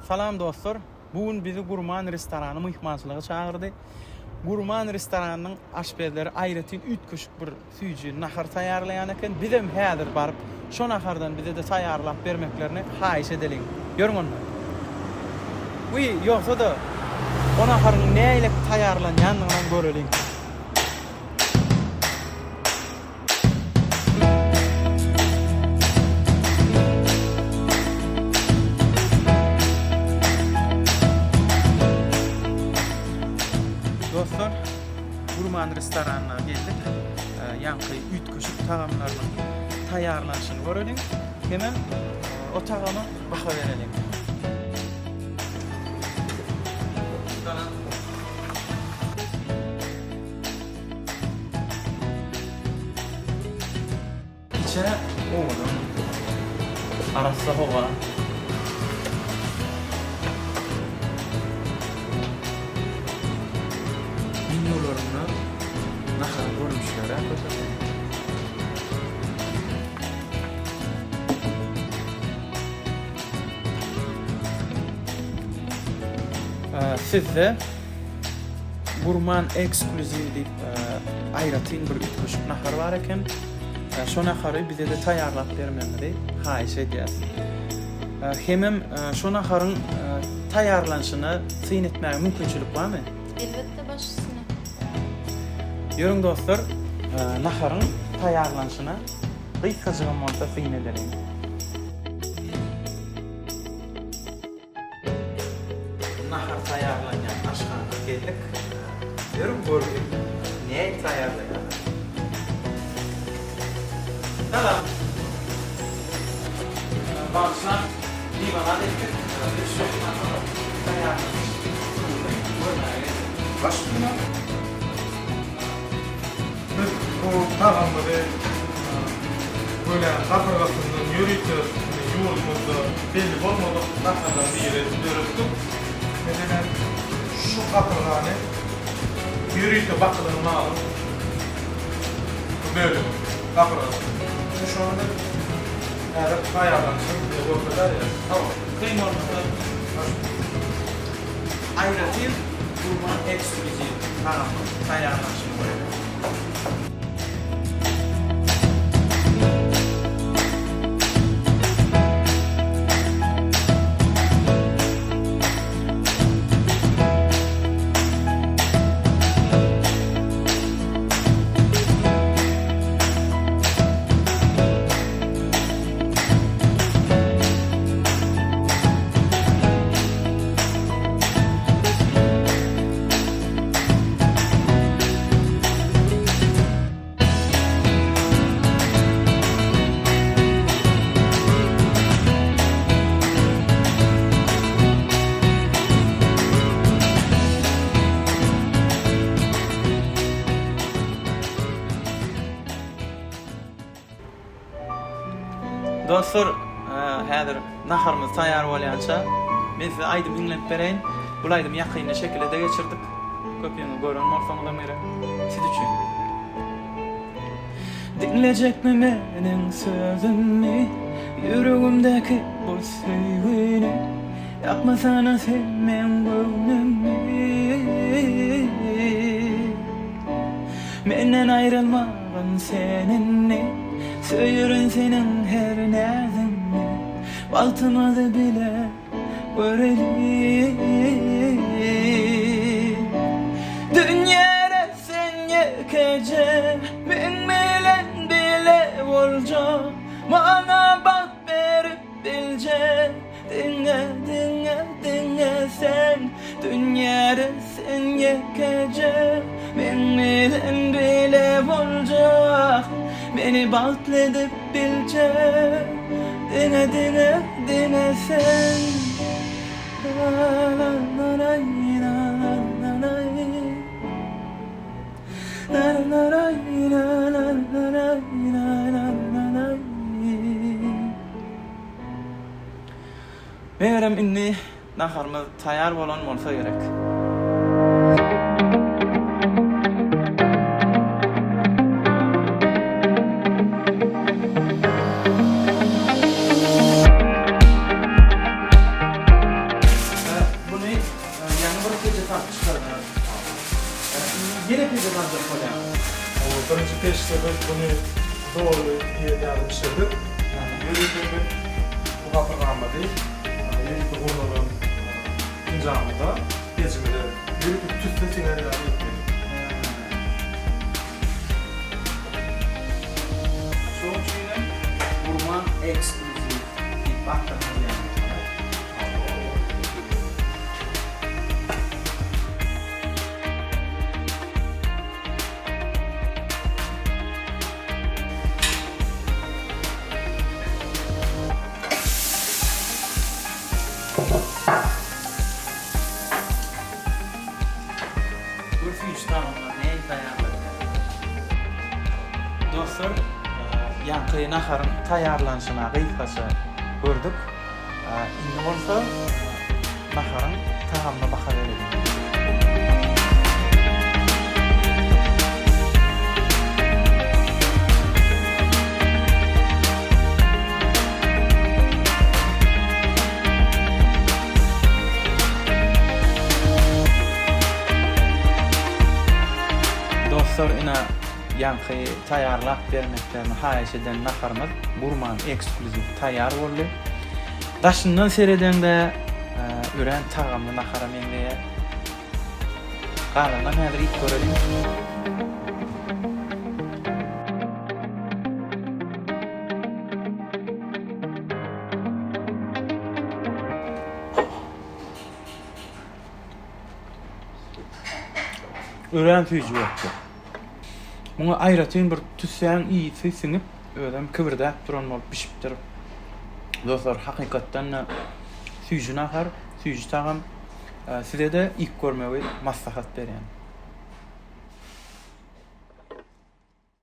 Salam dostlar! Bu gün bizi Gurman restorany myhmançylyga çagyrdy. Gurman restoranynyň aşpezleri aýratyn üýtgeşik bir süýji nahar taýýarlaýan eken. Bizem häzir baryp, şo nahardan bize-de taýýarlap bermeklerini haýyş edeliň. Ýörüň onda. Wiý, ýogsa-da, o naharyň nähili taýýarlanýandygynam göreliň. Dostlar, Gurman restoranyna geldik. Ýaňky üýtgeşik tagamlarynyň taýýarlanyşyny göreliň. Hemem o tagama baha bereliň. Salam. Içe owadan, arassa howa. Menýularynda naharyň görnüşleri köp. Sizde Gurman eksklýuziw diýip aýratyn bir üýtgeşik nahar bar eken. Şo nahary bize-de taýýarlap bermegiňizi haýyş edýäs. Hemem şo naharyň taýýarlanyşyna syn etmäge mümkinçilik barmy? Elbetde baş üstüne. Ýörüň dostlar, naharyň taýýarlanyşyna gysgajygam bolsa syn edeliň. Nahar taýýarlanýan aşhana geldik. Ýörüň göreliň, nähili taýýarlaýarlar. Salam. Bagyşlaň, limonad etdik. Biz şu nahar taýýarlanyş usulyny görmäge geldik. Baş üstüne. Biz bu tagamlary göläň gapyrgasyndan ýörite ýurdumyzda belli bolmadyk naharlaryň biri edip döretdik. Meselem, şu gapyrgany ýörite bakylan malyň bu bölegi, gapyrgasy. Indi şony biz häzir taýýarlanyşyny size görkezäýeris. Hawa, kyn bolmasa Aýratyn gurman eksklýuziw tagamyň taýýarlanyşyny göreliň. Dostlar, häzir naharymyz taýýar bolýança, men size aýdym diňledip bereýin. Bul aýdymy ýakynda şekile-de geçirdik. Köpüňiz gören bolsaňyzam gerek. Siz üçin. Diňlejekmi meniň sözümi, Ýüregimdäki bu söýgini, Ýakmasana sen meň göwnümi. Menden aýrylmagyn sen indi Söýerin seniň her näziňi Bagtymyzy bile göreli Dünýäde sen ýekeje Meň bilen bile boljak Maňa bagt berip Biljek diňe diňe diňe sen Dünýäde sen ýekeje Meň bilen bile boljak Meni bagtly edip biljek Diňe diňe diňe sen Megerem indi naharymyz taýýar bolan bolsa gerek. peje salyp çykardyňyz. Indi ýene peje saljak bolýaňyz. Hawa, birinji peçde biz buny doly diýen ýaly bişirdik. Ýörite biz bu gapyrgamyzy ýörite gurnalan enjamyza, pejimize ýörite tüsse siňer ýaly etmeli. Şonuň üçin hem Gurman Exclusive diýip atlandyrylýan bolmaly. Gür süýji tagamlar nähili taýýarlanýar? Dostlar, ýaňky naharyň taýýarlanyşyna gysgaça gördük. Indi bolsa naharyň tagamyna baha bereliň. Dostlar ine ýaňky taýýarlap bermeklerini haýyş eden naharymyz Gurman eksklýuziw taýýar boldy. Daşyndan seredeňde örän tagamly nahara meňzeýär. Galanynam häzir iýip göreliň. Örän süýji bolupdyr. Muňa aýratyn bir tüssäň ysy siňip, özem kibirdäp duran bolup bişipdir. Dostlar, hakykatdan-da süýji nahar, süýji tagam. Size-de iýip görmegi maslahat berýän.